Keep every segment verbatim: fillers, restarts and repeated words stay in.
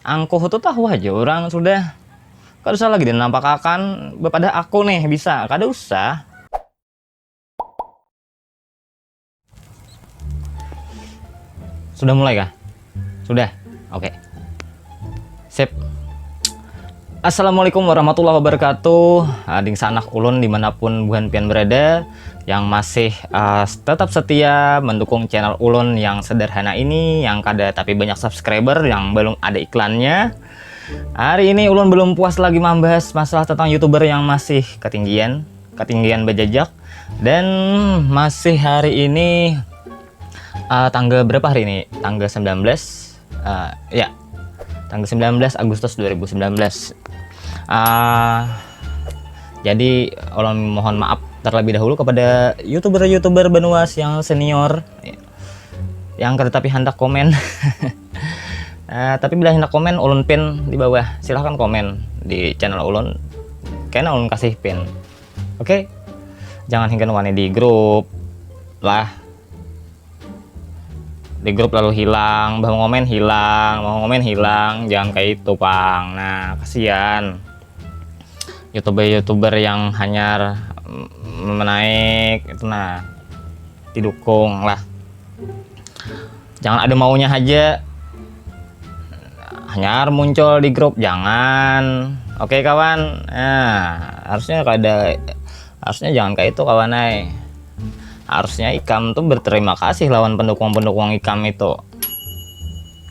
angkuh tu tahu aja orang sudah. Kada usah lagi dinampakakan bepadah aku nih bisa, kada usah. Sudah mulai kah? Sudah. Oke. Sip. Assalamualaikum warahmatullahi wabarakatuh. Ading sanak ulun dimanapun buhan pian berada yang masih uh, tetap setia mendukung channel ulun yang sederhana ini, yang kada tapi banyak subscriber, yang belum ada iklannya. Hari ini ulun belum puas lagi membahas masalah tentang youtuber yang masih ketinggian, ketinggian bejajak, dan masih hari ini uh, tanggal berapa hari ini? Tanggal sembilan belas. Uh, ya, tanggal sembilan belas Agustus dua ribu sembilan belas. Uh, jadi, ulun mohon maaf terlebih dahulu kepada youtuber-youtuber Banua yang senior yang kada tapi handak komen. Uh, tapi bila hendak komen, ulun pin di bawah. Silahkan komen di channel ulun. Kena ulun kasih pin. Oke? Jangan hinggan wani di grup lah. Di grup lalu hilang, bah ngomen hilang, mau ngomen hilang, jangan kayak itu pang. Nah, kasihan. Youtuber-youtuber yang hanyar mm, menaik itu nah didukung lah. Jangan ada maunya aja. Hanyar muncul di grup jangan. Oke kawan. Nah, harusnya kada harusnya jangan kayak itu kawan ai. Harusnya ikam tuh berterima kasih lawan pendukung-pendukung ikam itu.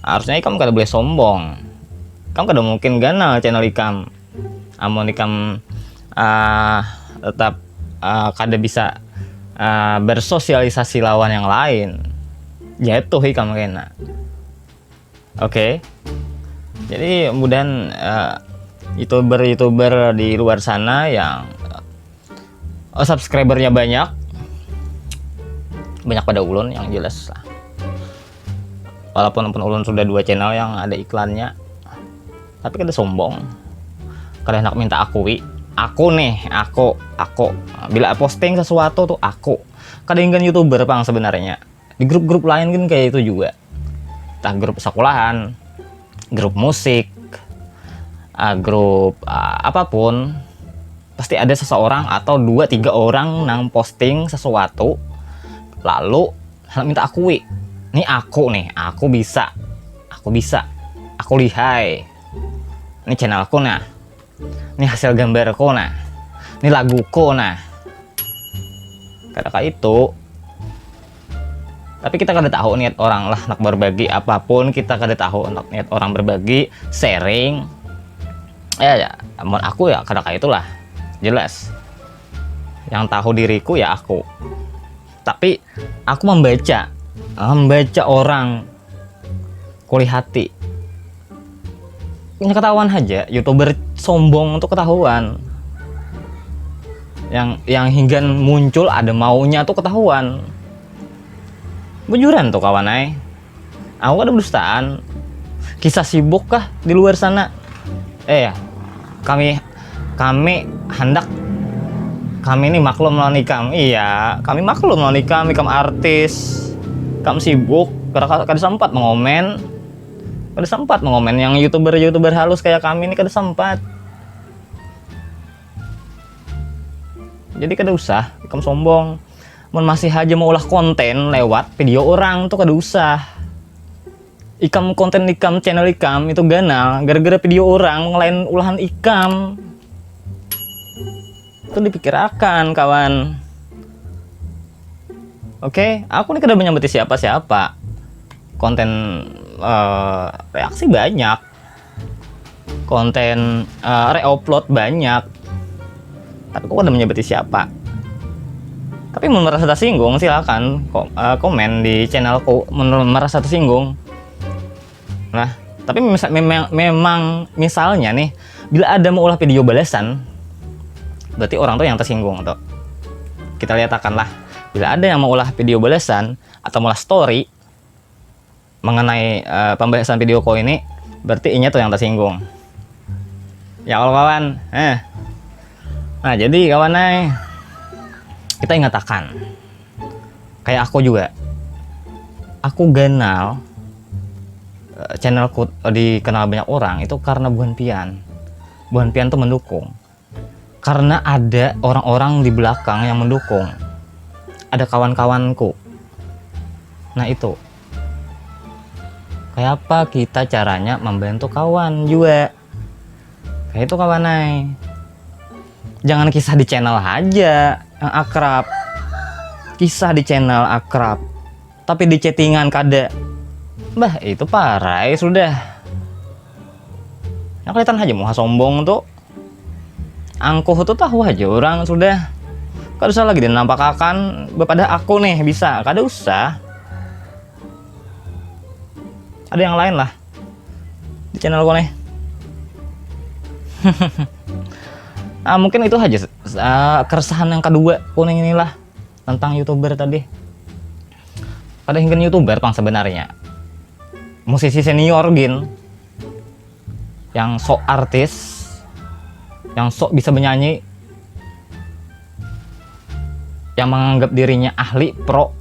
Harusnya ikam kada boleh sombong. Ikam kada mungkin ganal channel ikam. Amun ikam uh, tetap uh, kada bisa uh, bersosialisasi lawan yang lain, jatuh ikam kena. Oke. Jadi mudahan uh, youtuber-youtuber di luar sana yang uh, subscribernya banyak, banyak pada ulun yang jelas lah. Walaupun pun ulun sudah dua channel yang ada iklannya, tapi kada sombong, kada hendak minta akui. Aku nih, aku, aku. Bila posting sesuatu tuh aku. Kada ingin youtuber pang sebenarnya. Di grup-grup lain kan kayak itu juga. Entah grup sekolahan, grup musik, uh, grup uh, apapun, pasti ada seseorang atau dua tiga orang nang posting sesuatu, lalu minta akui. Ini aku nih, aku bisa, aku bisa, aku lihai. Ini channelku nah, ini hasil gambarku nah, ini laguku nah. Kada kayak itu. Tapi kita kada tahu niat orang lah nak berbagi apapun, kita kada tahu niat orang berbagi, sharing. Ya, ya, amun aku ya kada kayak itulah. Jelas. Yang tahu diriku ya aku. Tapi aku membaca, membaca orang kulihati. Ini ketahuan aja, youtuber sombong tuh ketahuan. Yang yang hinggan muncul ada maunya tuh ketahuan. Bujuran tuh kawan ai. Aku ada berdustakan. Kisah sibuk kah di luar sana? Eh ya, kami kami hendak kami ini maklum lawan ikam. Iya, kami maklum lawan ikam, ikam artis, ikam sibuk, kada kada sempat mengomen, kada sempat mengomen yang youtuber-youtuber halus kayak kami ini kada sempat. Jadi kada usah ikam sombong. Mun masih aja mau ulah konten lewat video orang tuh kada usah. Ikam konten ikam, channel ikam itu ganal gara-gara video orang ngelain ulahan ikam. Itu dipikirakan kawan. Oke, aku ini kada menyambut siapa-siapa. Konten uh, reaksi banyak. Konten uh, reupload banyak. Tapi aku kada menyebut siapa. Tapi mau merasa tersinggung silakan komen di channelku menurut merasa tersinggung. Nah, tapi memang memang misalnya nih bila ada mau ulah video balasan berarti orang tuh yang tersinggung tuh. Kita lihat akan lah bila ada yang mau ulah video balasan atau mau ulah story mengenai uh, pembahasan video call ini berarti inya tuh yang tersinggung. Ya kalau kawan, eh. Nah, jadi kawan eh kita ingatakan kayak aku juga. Aku ganal channelku dikenal banyak orang itu karena buhan pian. Buhan pian tuh mendukung. Karena ada orang-orang di belakang yang mendukung. Ada kawan-kawanku. Nah, itu. Kayak apa kita caranya membantu kawan juga? Kayak itu, kawan ai. Jangan kisah di channel aja yang akrab. Kisah di channel akrab, tapi di chattingan kada. Bah, itu parai sudah. Nah, kelihatan aja muha sombong tuh. Angkuh tuh tahu aja orang sudah. Kada usah lagi dinampakakan, pada aku nih bisa, kada usah. Ada yang lain lah di channelku nih. Ah, mungkin itu aja, ah, keresahan yang kedua kuning inilah tentang YouTuber tadi. Kada ingin YouTuber pang sebenarnya. Musisi senior gin, yang sok artis, yang sok bisa menyanyi, yang menganggap dirinya ahli pro.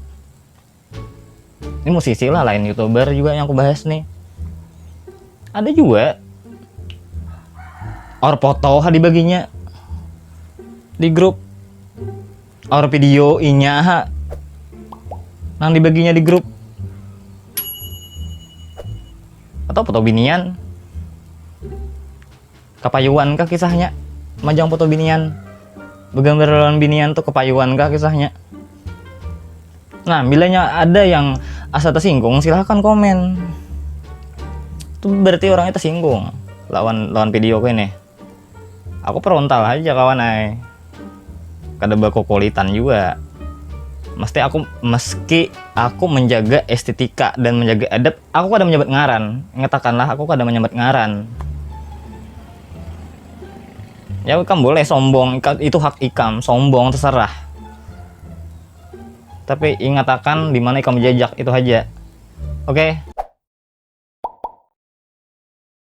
Ini musisi lah, lain YouTuber juga yang aku bahas nih. Ada juga or foto ha dibaginya di grup, or video inya ha nang dibaginya di grup, atau foto binian. Kapayuan kah kisahnya majang foto binian, begambar lawan binian tuh? Kapayuan kah kisahnya? Nah, bilanya ada yang asa tersinggung, silahkan komen. Itu berarti orangnya tersinggung lawan lawan videoku ini. Aku perontal aja, kawan ai. Kada bakukulitan juga. Mesti aku, meski aku menjaga estetika dan menjaga adab, aku kada menyambat ngaran. Ingatakanlah, aku kada menyambat ngaran. Ya, ikam boleh sombong, ika- itu hak ikam, sombong terserah. Tapi ingatakan di mana ikam jajak, itu aja. Oke,